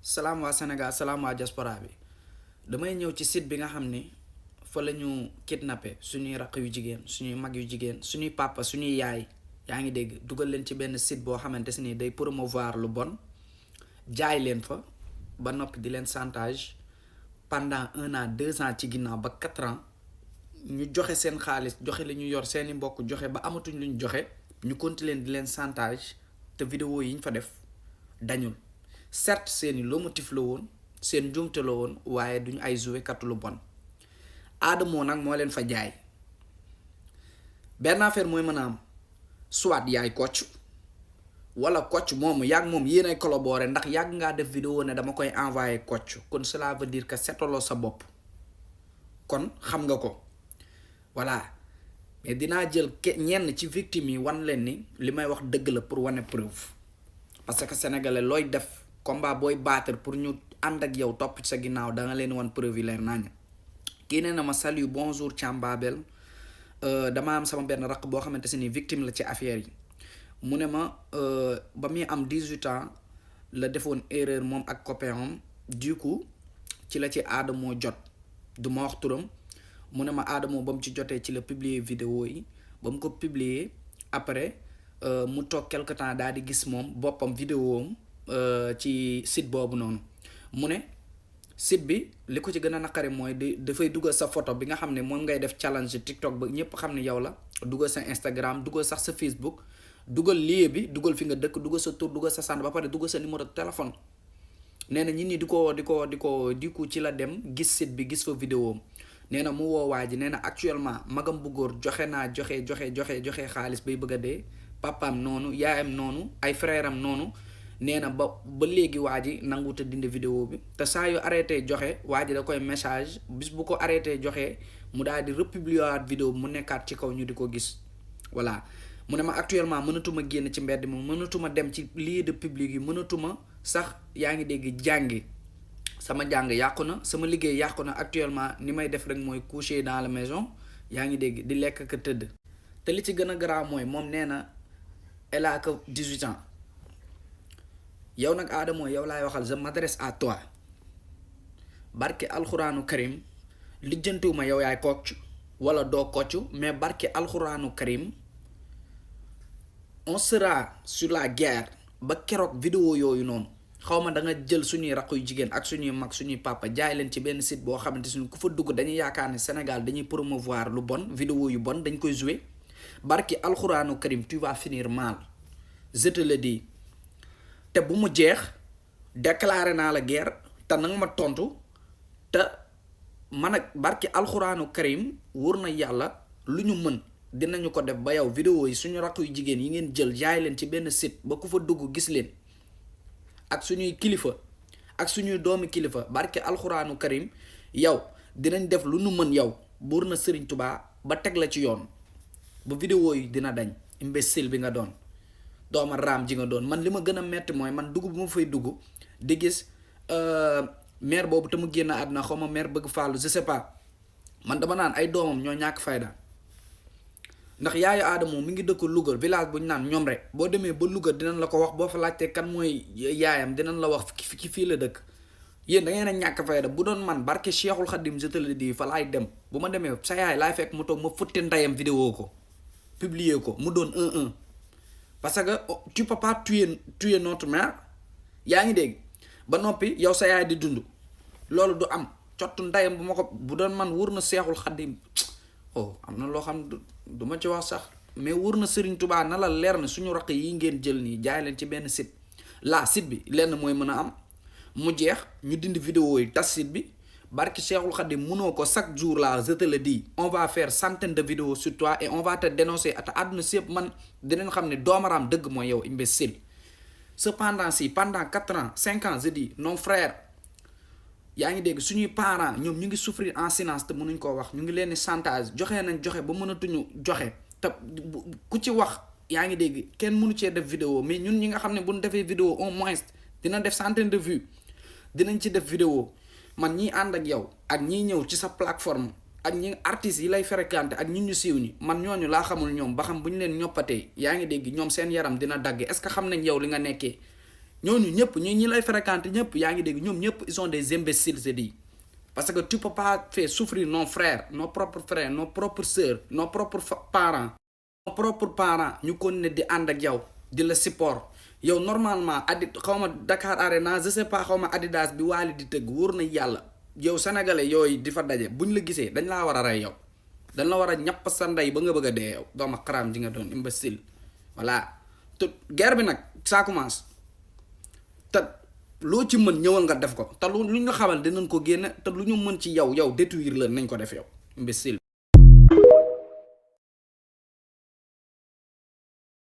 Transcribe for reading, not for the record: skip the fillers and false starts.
salaam waa Sénégal salaam waa diaspora bi damay ñëw ci site bi nga xam ni fa la ñu kidnappé suñuy raq yu jigéen suñuy mag yu jigéen suñuy papa suñuy yaay yaa ngi dégg dugal leen ci benn site boo xamante si ni day promouvoir lu bon jaay leen fa ba noppi di leen chantage pendant 1 an 2 ans ci ginnaaw ba 4 ans ñu joxe seen xaalis joxe li ñu yor seeni mbokk joxe ba amatuñ lu ñu joxe ñu continuer di leen chantage te vidéo yi ñu fa def dañul certes seeni lomotif la woon seen njuumte la woon waaye duñu ay joué katu lu bon Adamo nag moo leen fa jaay benn affaire mooy mën a am soit yaay Kocc wala Kocc moomu yàgg moom yéen ay collaboré ndax yàgg ngaa def vidéo ne dama koy envoyé Kocc kon cela veut dire que setaloo sa bopp kon xam nga ko voilà mais dinaa jël ñenn ci victime yi wan leen ni li may wax dëgg la pour wane preuve parce que sénégalais looy def combat booy battre pour ñu ànd ak yow topp ci sa ginnaaw da nga leen wan preuve yi leer nañ kii nee na ma salut bonjour Thiam Babel dama am sama benn raq boo xamante si ni victime la ci affaire yi mu ne ma ba muy am 18 ans la defoon erreur moom ak copain am du coup ci la ci Adamo jot du ma wax turam mu ne ma Adamo ba mu ci jotee ci la publier vidéo yi ba mu ko publier après mu toog quelque temps daal di gis moom boppam vidéo am ci site boobu noonu mu ne site bi li ko ci gën a naqari mooy dafay dugal sa photo bi nga xam ne moom ngay def challenge TikTok ba ñëpp xam ne yow la dugal sa Instagram dugal sax sa Facebook dugal lieu bi dugal fi nga dëkk dugal sa tur dugal sa sant ba pare dugal sa numéro de téléphone nee na ñit ñi di ko ci la dem gis site bi gis fa vidéo am nee na mu woo waa ji nee na actuellement magam bu góor joxe joxe xaalis bay bëgg a dee papaam noonu yaayam noonu ay frère am noonu nee na ba léegi waa ji nanguwut a dindi vidéo bi te saa yu arrêté joxe waa ji da koy message bis bu ko arrêté joxe mu daal di republier waat vidéo bi mu nekkaat ci kaw ñu di ko gis voilà mu ne ma actuellement mënatuma génn ci mbedd mi mënatuma dem ci lieu de public yi mënatuma sax yaa ngi dégg jàngi sama jàng yàqu na sama liggéey yàqu na actuellement ni may def rek mooy coucher dans la maison yaa ngi dégg di lekk ka tëdd te li ci gën a grave mooy moom nee na elle a que 18 ans yow nag Adamo yow laay waxal je m'adresse à toi barke alxuraanu karim lijjantiwuma yow yaay Kocc wala doo Kocc mais barke alxuraanu karim on sera sur la guerre ba keroog vidéo yooyu noonu xaw ma da nga jël suñuy raq yu jigéen ak suñuy mag suñuy papa jaay leen ci benn site boo xamante suñu ku fa dugg dañuy yaakaar ne Sénégal dañuy promouvoir lu bon vidéo yu bon dañ koy jouer barki alxuraanu karim tu vas finir mal je te le dis te bu mu jeex déclaré naa la guerre te nanga ma tontu te man ak barki alxuraanu karim wóor na yàlla lu ñu mën dinañu ko def ba yow vidéo yi suñu rakk yu jigéen yi ngeen jël jaay leen ci benn site ba ku fa dugg gis leen ak suñuy kilifa ak suñuy doomi kilifa barki alxuraanu karim yow dinañ def lu nu mën yow buur na Sëriñ Tubaa ba teg la ci yoon ba vidéo yi dina dañ imbécile bi nga doon dooma raam ji nga doon man li ma gën a metti mooy man dugg bu ma fay dugg di gis maire boobu te mu génn àdduna xaw ma maire bëgg fàllu je sais pas man dama naan ay doomam ñoo ñàkk fayda ndax yaayu Adamo mi ngi dëkk Louga village bu ñu naan ñoom rek boo demee ba Louga dinañ la ko wax boo fa laajtee kan mooy yaayam dinañ la wax ki fii la dëkk yéen da ngeen a ñàkk fayda bu doon man barke Cheikhul Khadim je te le dis fa laay dem bu ma demee sa yaay laay fekk mu toog ma futti ndeyam vidéo ko publier ko mu doon 1-1 parce que tu peux pas tuer notre mère yaa ngi dégg ba noppi yow sa yaay di dund loolu du am cottu ndeyam bu ma ko bu doon man wur na Seexul Xaddim oh am na loo xam du ma ci wax sax mais wur na Serigne Touba na la leer na suñu raq yi ngeen jël nii jaay leen ci benn site la site bi lenn mooy mën a am mu jeex ñu dindi vidéo yi tas site bi barki Cheikhul Khadim munoo ko chaque jour là je te le dis on va faire centaines de vidéos sur toi et on va te dénoncer ata àdduna si yëpp man dinañ xam ne doomaraam dëgg mooy yow imbécile cependant si pendant 4 ans 5 ans je dis nos frères yaa ngi dégg suñuy parents ñoom ñu ngi souffrir en silence te mënuñ koo wax ñu ngi leen di chantage joxe nañ joxe ba mënatuñu joxe te ku ci wax yaa ngi dégg kenn mënu cee def vidéo mais ñun ñi nga xam ne bu ñu defee vidéo au moins dina def centaine de vues dinañ ci def vidéo man ñii ànd ak yow ak ñii ñëw ci sa plateforme ak ñi artistes yi lay fréquenté ak ñi ñu siiw ñi man ñooñu laa xamul ñoom ba xam bu ñu leen ñoppatee yaa ngi dégg ñoom seen yaram dina dagg est-ce que xam nañ yow li nga nekkee ñooñu ñëpp ñi lay fréquenter ñëpp yaa ngi dégg ñoom ñëpp ils sont des imbéciles c'est dit parce que tu peux pas faire souffrir nos frères nos propres sœurs nos propres parents ñu continuer di ànd ak yow di la support yow normalement xaw ma Dakar Arena je sais pas xaw ma Adidas bi Wally di tëgg wóor na yàlla yow sénégalais yooyu di fa daje buñ la gisee dañ laa war a rey yow dañ la war a ñàpp sa ndey ba nga bëgg a dee yow dooma xaraam ji nga doon imbécile voilà te guerre bi nag ça commence te loo ci mën ñëwal nga def ko te lu ñu xamal dinañ ko génne te lu ñu mën ci yow détruire la nañ ko def yow imbécile